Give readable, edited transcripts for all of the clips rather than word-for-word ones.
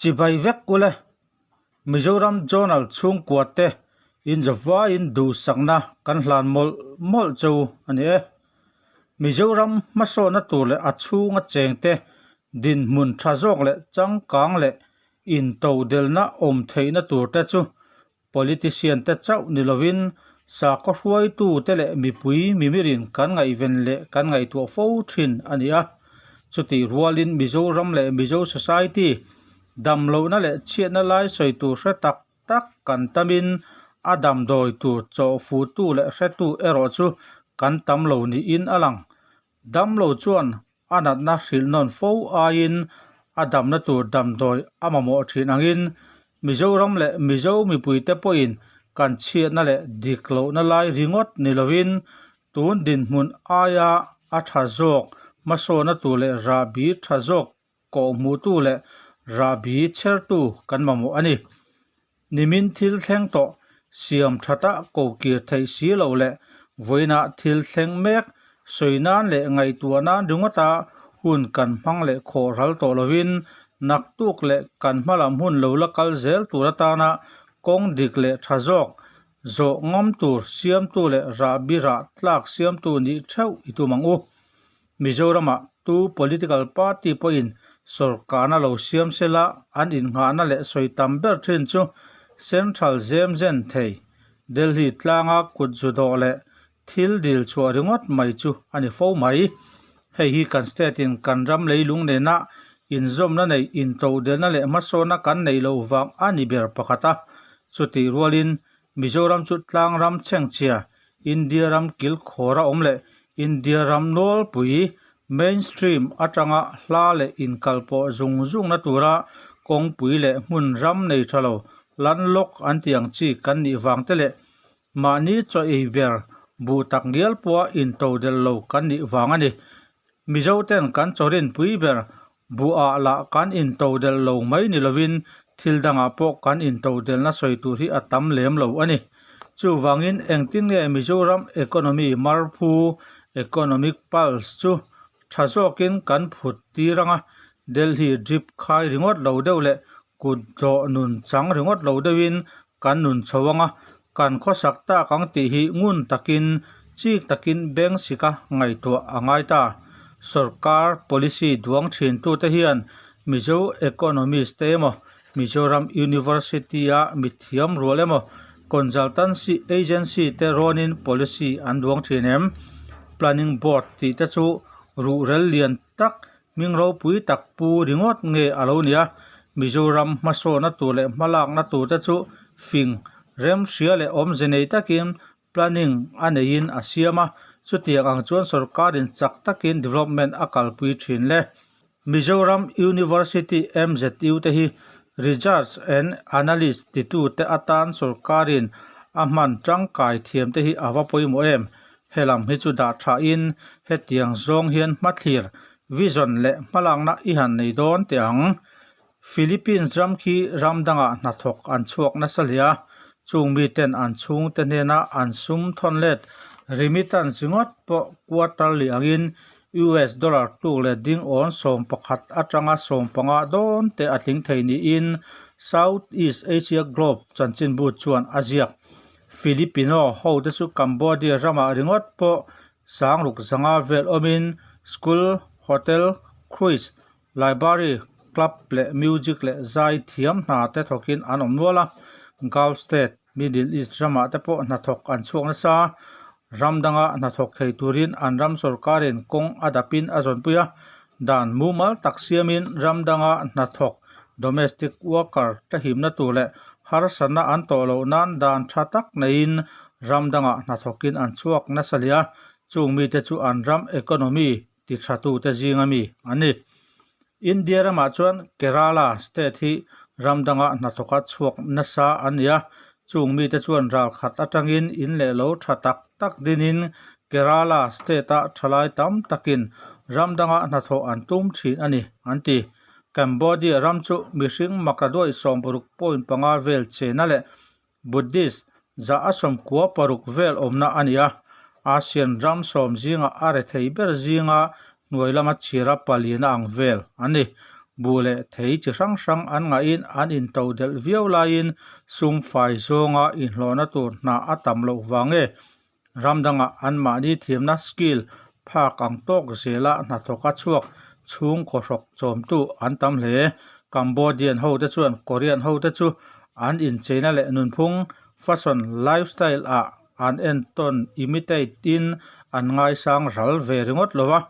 Chibai vek ule. Mizoram Journal chhungkua te inzavaiin duhsakna kan hlan mawlh mawlh chu a ni e. Mizoram hmasawhna tur leh a chhunga chengte dinhmun tha zawk leh changkang leh intodelna awm theihna tur te chu Politician te chauh ni lovin sakhaw hruaitu te leh mipui mimirin kan ngaihven leh kan ngaihtuah fo thin a ni a. Chutih rualin Mizoram leh Mizo Society damlohna leh chhiatna lai sawi tur hre tak tak kan tamin a damdawi tur chawhfutu leh hretu erawh chu kan tam lo niin a lang. Damlo chuan a natna hrilh nawn fo aiin a damna tur damdawi a mamawh thin angin Mizoram leh Mizo mipuite pawhin kan chhiatna leh dik lohna lai ringawt ni lovin tun dinhmun aia a tha zawk hmasawna tur leh rahbi tha zawk kawhhmuhtu leh rahbi chhertu kan mamawh a ni. Nimin thil thleng tawh siam thata kokir theih si lo leh vawiinah thil thleng mek sawi nan leh ngaihtuah nan ringawta hun kan hmang leh khawh ral tawh lovin naktuk leh kan hmalam hun lo la kal zel tur atana kawng dik leh tha zawk zawh ngam tur siamtu leh rahbi rah tlak siamtu nih theuh i tum ang u. Mizoramah tu political party pawhin sawrkarna lo siam sela an innghahna leh sawi tam ber thin chu Central zem zen thei Delhi tlanga kut zu dawh leh thil dil chhuah ringawt mai chu a ni fo mai. Hei hi kan state in kan ram leilung nena inzawmna nei intodelhna leh hmasawnna kan neih loh vang a ni ber pakhat a. Chutih rualin Mizoram chu tlang ram chhengchhia, India ram kilkhawra awm leh India ram nawlpui, mainstream, atanga hla leh inkalpawh zung zungna tura kawngpui leh hmun ram nei tha lo, landlock an tih ang chi kan nih vang te leh mahni chaw ei ber buh tak ngial pawha intodelh lo kan nih vang a ni. Mizo ten kan chaw rinpui ber Buhah lah kan intodelh lo mai ni lovin thil dangah pawh kan intodelhna sawi tur hi a tam lem lo a ni. Chuvangin engtin nge Mizoram economy marphu, economic pulse, chu tha zawkin kan phut tir anga Delhi drip khai ringawt lo deuh leh kut dawh nun chang ringawt lo deuhin kan nun chho anga kan khawsak tak ang tih hi ngun takin chik takin beng sika ngaihtuah a ngai ta. Sorkar policy duang thintute hian Mizo economist te emaw, Mizoram University-a mithiam rual emaw, consultancy agency te rawnin policy an duang thin em? Planning board tih te chu ruhrel lian tak Hming ropui tak pu ringawt nge a lo nia, Mizoram hmasawhna tur leh hmalakna tur te chu fing, remhria leh awmze nei takin planning a neiin a siam a, chutiang ang chuan sorkarin chak takin development a kalpui thin le. Mizoram University MZU te hi Research and Analyst titute atan sorkarin a hman tangkai thiam te hi a va pawimawh em? Helam hi chu dah thain hetiang zawng hian hmathlir, vision, leh hmalakna i han nei dawn teh ang. Philippines ram khi ram dangah hnathawk an chhuak nasa hle a, chung miten an chhungte hnena an sum thawn let remittance ringawt pawh quarterly angin US dollar tluk leh ding awn 11 atanga 15 dawn te a tling thei niin South East Asia Globe chanchinbu chuan a ziak. Filipino ho te chu Cambodia ramah ringawt pawh sangruk zanga vel awmin school, hotel, cruise, library, club leh music leh zai thiam hna te thawkin an awm nual a. Gulf state, Middle East ramah te pawh hnathawk an chhuak nasa. Ram danga hnathawk thei turin an ram sorkarin kawng a dapin a zawnpui a, dan mumal tak siamin ram danga hnathawk domestic worker te himna tur leh harsatna an tawh loh nan dan tha tak neiin ram dangah hnathawkin an chhuak nasa hle a, chung mite chu an ram economy ti tha tute zinga mi an ni. India ramah chuan Kerala state hi ram danga hnathawka chhuak nasa an ni a, chung mite chuan ralkhat atangin in leh lo tha tak tak dinin Kerala state-a thalai tam takin ram danga hnathawh an tum thin a ni, an ti. Cambodia ram chu mihring makaduai 60.5 vel chena leh Buddhist zah a 96 vel awmna a ni a, ASEAN ram sawm zinga a rethei ber zinga hnuai lama chhira paliana ang vel a ni. Buh leh thei chi hrang hrang an ngahin an intodelh viau laiin sum fai zawnga inhlawhna tur hna a tam loh vang nge ram dangah anmahni thiamna, skill, phak ang tawk zela hnathawka chhuak chhungkaw hrawk chawmtu an tam hle. Cambodian hote chuan Korean hote chu an incheina leh nunphung, fashion, lifestyle, ah an entawn, imitate, in an ngaisang ral ve ringawt lo va.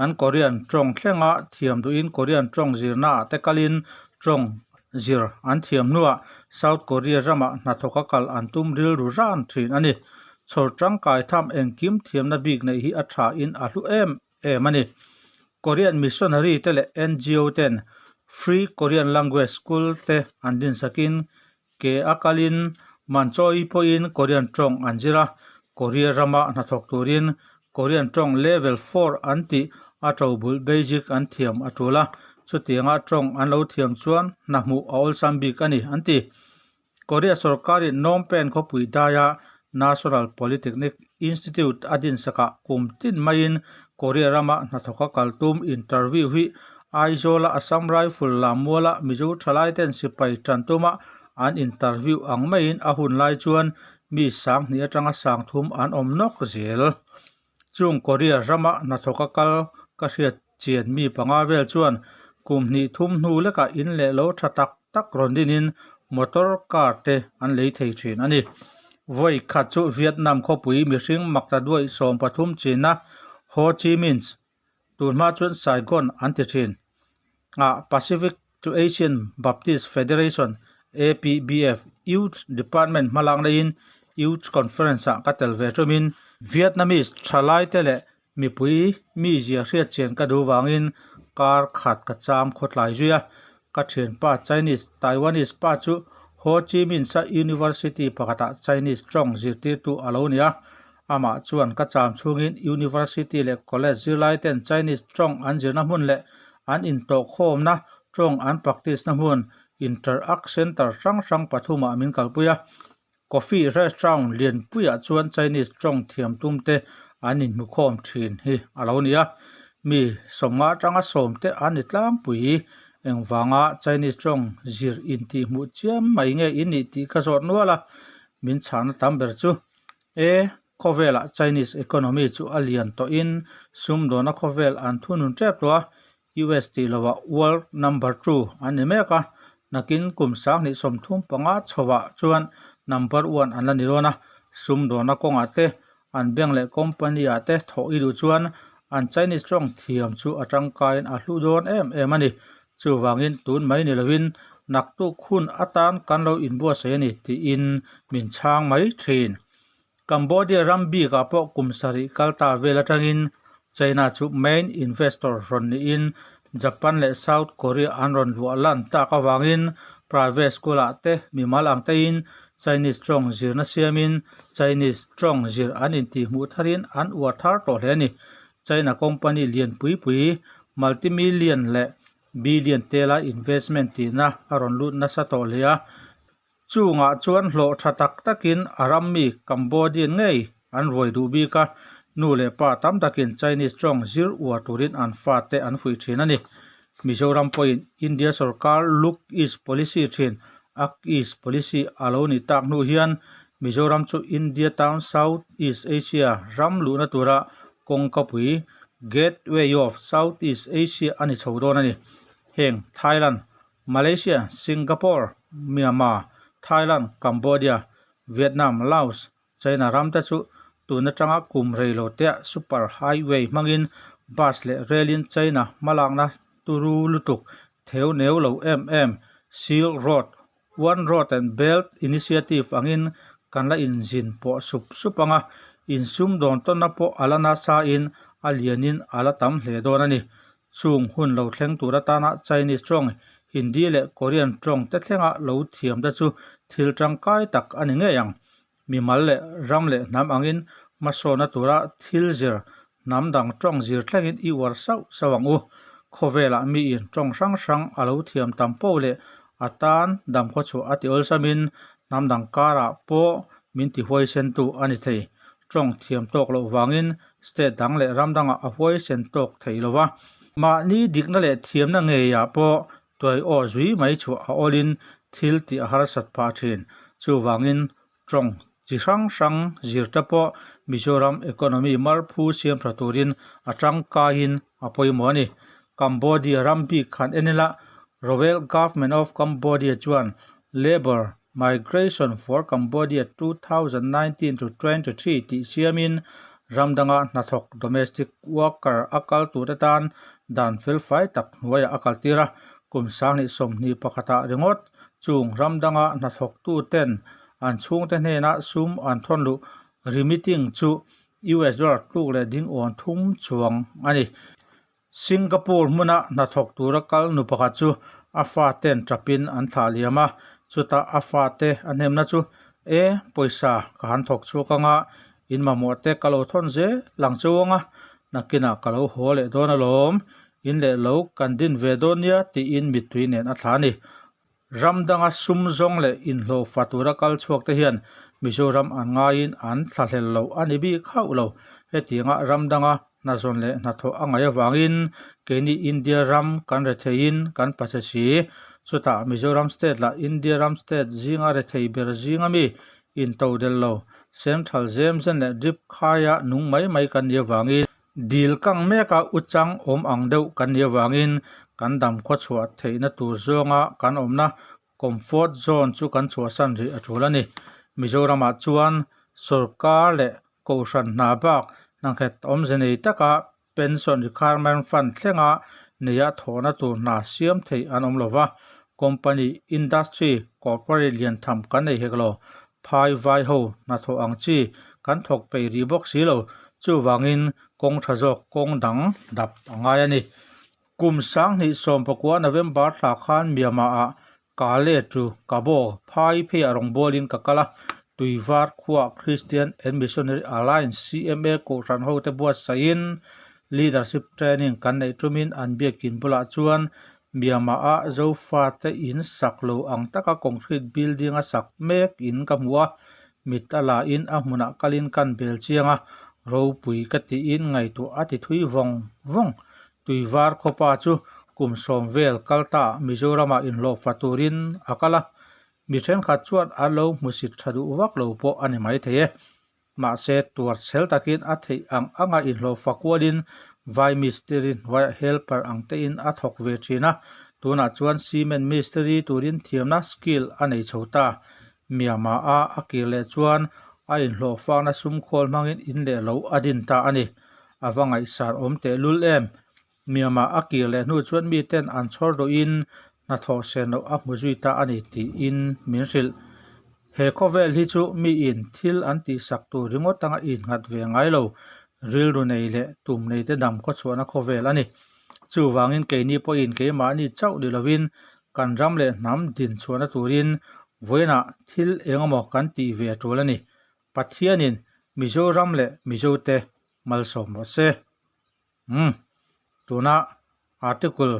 An Korean tawng thlenga thiam duhin Korean tawng zirnaah te kalin tawng zir an thiam hnuah South Korea ramah hnathawka kal an tum rilru ran thin a ni. Chhawr tangkai tham engkim thiamna bik neih hi a tha in a hlu em em a ni. Korean missionary te leh NGO ten Free Korean Language School te an dinsakin Ke a kalin Manchawi pawhin Korean tawng an zir a, Korea rama hnathawk turin Korean tawng level four an tih a tobul basic an thiam a tul a, chutianga tawng an lo thiam chuan hna hmuh a awlsam bik a ni, an ti. Korea sorkarin Phnom Penh khawpui daia National Polytechnic Institute a dinsakah kum tin maiin Korea rama hnathawka kal tum interview hi Aizawla Assam Rifle lammuala Mizo thalaiten sipai tan tuma an interview ang maiin a hun lai chuan mi sanghnih atanga sangthum an awm nawk zel. Chung Korea rama hnathawka kal ka hriat chian mi panga vel chuan kum hnih thum hnu lekah in leh lo tha tak tak rawn dinin motor car te an lei thei thin a ni. Vawi khat chu Vietnam khawpui mihring makta duai 13 chinna Ho Chi Minh Tunhma chuan Saigon an ti thin. Ah Pacific to Asian Baptist Federation, APBF, Youth Department hmalak neiin Youth Conference ah ka tel ve tumin Vietnamese thalaite leh mipui mizia hriatchian ka duh vangin kar khat ka cham khawtlai zui a. Ka thianpa Chinese Taiwanese pa chu Ho Chi Minh sa University pakhatah Chinese tawng zirtirtu a lo ni a. Amah chuan ka cham chhungin University leh College zirlaiten Chinese tawng an zirna hmun leh an intawhkhawmna tawng an practice na hmun Interact Centre hrang hrang pathumah min kalpui a. Coffee restaurant lianpuiah chuan Chinese tawng thiam tumte an inhmukhawm thin hi a lo ni a. Mi sawmnga atanga sawmte an ni tlangpui. Engvanga Chinese tawng zir intihhmuh chiam mai nge in nih tih ka zawt nual a, min chhahna tam ber chu E, khawvelah Chinese economy chu a lian tawhin sumdawna khawvel an thunun tep tawh a, US tih lovah world number two an ni mek a, nakin kum 2035 chhoah chuan number one an la ni dawn a, sumdawna kawngah te, an bank leh company ah te thawh i duh chuan an Chinese tawng thiam chu a tangkaiin a hlu dawn em em a ni. Chuvangin tun mai ni lovin naktuk hun atan kan lo inbuatsaih a ni tiin min chhang mai thin. Cambodia ram bikah pawh kum sarih kal ta vel atangin China chu main investor rawn niin Japan leh South Korea an rawn luah lan tak avangin private school ah te mimal ang tein Chinese tawng zirna siamin Chinese tawng zir an intihhmuh tharin an uar thar tawh hle a ni. China company lian pui pui multi-million leh billion tela investment tihna a rawn lut nasa tawh hle a, chungah chuan hlawh tha tak takin a ram mi Cambodian ngei an ruai duh bik a, nu leh pa tam takin Chinese tawng zir uar turin an fate an fuih thin a ni. Mizoram pawhin India sorkar Look East Policy thin Act East Policy a lo nih tak hnu hian Mizoram chu India town South East Asia ram luhna tura kawngkapui, Gateway of South East Asia a ni chho dawn a ni. Heng Thailand, Malaysia, Singapore, Myanmar, Thailand, Cambodia, Vietnam, Laos, China ram te chu tun atanga kum rei lo teah super highway hmangin bus leh rail in China hmalakna turu lutuk theu neu lo em em Silk Road, One Road and Belt Initiative angin kan la inzin pawh sup sup ang a, insum dawn tawnna pawh a la nasa in a lianin a la tam hle dawn a ni. Chung hun lo thleng tur atana Chinese tawng, Hindi leh Korean tawng te thlenga lo thiam te chu thil tangkai tak a ni ngei ang. Mimal leh ram leh hnam angin hmasawnna tura thil zir hnam dang tawng zir thlengin i uar sauh sauh ang u. Khawvelah miin tawng hrang hrang a lo thiam tam poh leh a tan damkhawchhuah a ti awlsamin hnam dang karah pawh min ti huaisentu a ni thei. Tawng thiam tawk loh vangin state dang leh ram dangah a huaisen tawk thei lo va. Mahni dikna leh thiamna ngeiah pawh tuai aw zui mai chhuah a awlin thil tih a harsat phah thin. Chuvangin tawng chi hrang hrang zir te pawh Mizoram economy marphu siam tha turin a tangkaiin a pawimawh a ni. Cambodia ram bik khan en ila Royal Government of Cambodia chuan Labour Migration for Cambodia 2019 to 23 tih siamin ram danga hnathawk domestic worker a kal tur atan dan felfai tak hnuaiah a kaltir a, kum 2021 ah ringawt chung ram danga hnathawktu ten an chhungte hnena sum an thawn luh remitting chu US dollar tluk leh ding awn thum chuang a ni. Singapore hmuna hnathawk tura kal nu pakhat chu a faten tapin an thlah liam a, chutah a fate a hnemna chu, E, pawisa ka han thawk chhuak anga, in mamawh te ka lo thawn zel ang cheu anga, nakinah ka lo haw leh dawn alawm, in leh lo kan din ve dawn nia tiin mittui nen a thlah a ni. Ram danga sum zawng leh inhlawhfa tura kal chhuak te hian Mizoram an ngaiin an thlahlel lo a ni bik hauh lo. Hetianga ram danga hnazawn leh hnathawh a ngaih avangin keini India ram kan retheiin kan pachhe si. Chutah Mizoram state lah India ram state zinga rethei ber zinga mi intodel lo, Central zem zen leh drip khaia nung mai mai kan nih avangin Dil kang meka u chang awm ang deuh kan nih avangin kan dam khaw chhuah theihna tur zawnga kan awmna comfort zone chu kan chhuahsan rih a tul a ni. Mizoramah chuan sorkar leh kohhran hna bak hnanghet awmze nei taka pension requirement fund thlenga neia thawhna tur hna siam theih an awm lova, company, industry, corporate lian tham kan nei hek lo. Phai vai ho hnathawh ang chi kan thawk peih rih bawk si lo, chuvangin kawng tha zawk kawng dang dap a ngai a ni. Kum 2019 November thla khan Myanmar ah Kale chu Kabo phai pheiah rawngbawlin ka kal a, Tuivar khuaah Christian and Missionary Alliance, CMA, kohhran hote buatsaihin Leadership Training kan neih tumin an biakin bulah chuan Myanmar-a Zofate in sak lo ang taka concrete building a sak mek in ka hmu a, mit a la in a hmunah kalin kan bel chiang a, ropui ka tiin ngaihtuah a ti thui vawng vawng. Tuivar khawpa chu kum sawm vel kal ta Mizoramah inhlawhfa turin a kal a, mi thenkhat chuan an lo hmusit tha duh vak lo pawh a ni maithei e. Mahse, tuar chhel takin a theih ang anga inhlawhfa kualin vai mistiri hnuaiah helper ang tein a thawk ve thin a, tunah chuan cement mistiri turin thiamna, skill, a nei chho ta. Myanmar-a a kir leh chuan a inhlawhfakna sum khawl hmangin in leh lo a din ta a ni. A va ngaihsar awm tehlul em? Myanmar a kir leh hnu chuan miten an chhawr duhin hnathawh sen loh a hmu zui ta a ni tiin min hrilh. He khawvel hi chu miin thil an tihsak tur ringawt anga innghat ve ngai lo, rilru nei leh tum nei te dam khawchhuahna khawvel a ni. Chuvangin keini pawhin keimahni chauh ni lovin kan ram leh hnam din chhuahna turin vawiinah thil engemaw kan tih ve a tul a ni. Pathianin Mizoram leh Mizote malsawm rawh se. Umm, tuna article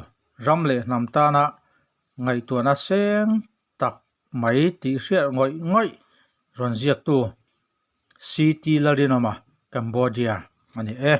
ram leh hnam tana ngaihtuahna seng tak mai tih hriat ngawih ngawih rawn ziaktu CT Lalrinawma, Cambodia a ni e.